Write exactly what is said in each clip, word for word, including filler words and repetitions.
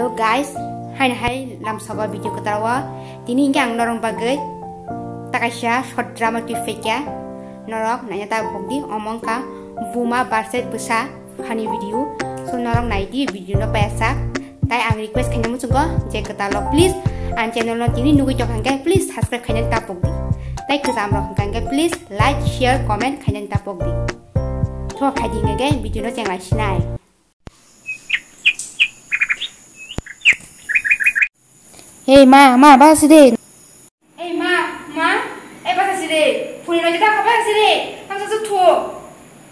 So guys, haino hai lamsao video kwtal o tini hwnkhe ang norok bagwi takaisa short drama twi phaikha, norok naina ta pokdi. Omo wngkha buma versus bwsa funny video. So norok naidi video no payasak. Tai ang request khaina muchungo je kwtal o please ang channel no tini nugwi tongkha hwnkhe please subscribe khainani ta pokdi. Tai kwcham rok hwnkha hwnkhe please like, share, comment khainani ta pokdi. Tho phaidi hwnkhe video no chenglai sinai. Hey ma, ma, basi de. Ei ma, ma, ei basa sire, phuni no jeta kha basa sire, hamsa su thu.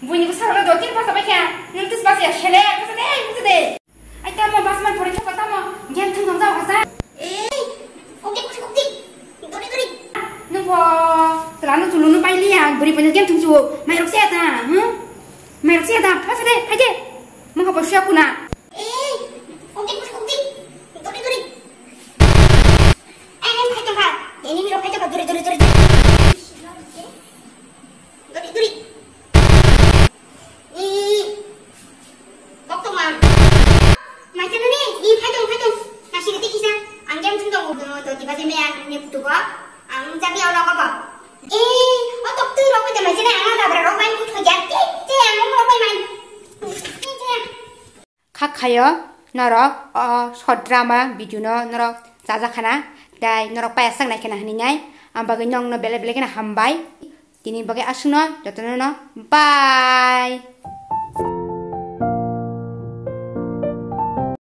Buini ko salo do tin basa bai kha, nung tis basa ya shele, basa de, basa de. Ai tamo basa man phuri thoka tamo, game thung thung jao hasa. Ei, okti, okti, okti, dori, dori. Nung pho, tela nung tulu nung pai liya, buri pai game thung chu, mai rok se ta, hmm? Mai rok se ta, basa de, hai de. Mung ko pho shia kuna. Ei, okti, okti, okti, dori, dori. Enemy rok phai tongkha. Enemy rok phai tongkha. Duri, duri, duri, duri. Duri, duri. Ih. Kok tongma. Maisa nani, ih, phai tong, phai tong. Nasi gede kisa. Ang jam sing tong. Doti baje me ang ne kutu ko. Ang jabi ono ko ko. Ih, o tok tu rok phai tong maisa ne ang dabra rok bai kutu jak. Te, te, ang rok bai mai. Te, te. Kha khayo norok o short drama video no norok chajakhana, tai norok payasak naikhana hinwi nai, ang bagwi nokno belai belai kheno hambai. Tini bagwi aswkno jotono no bye.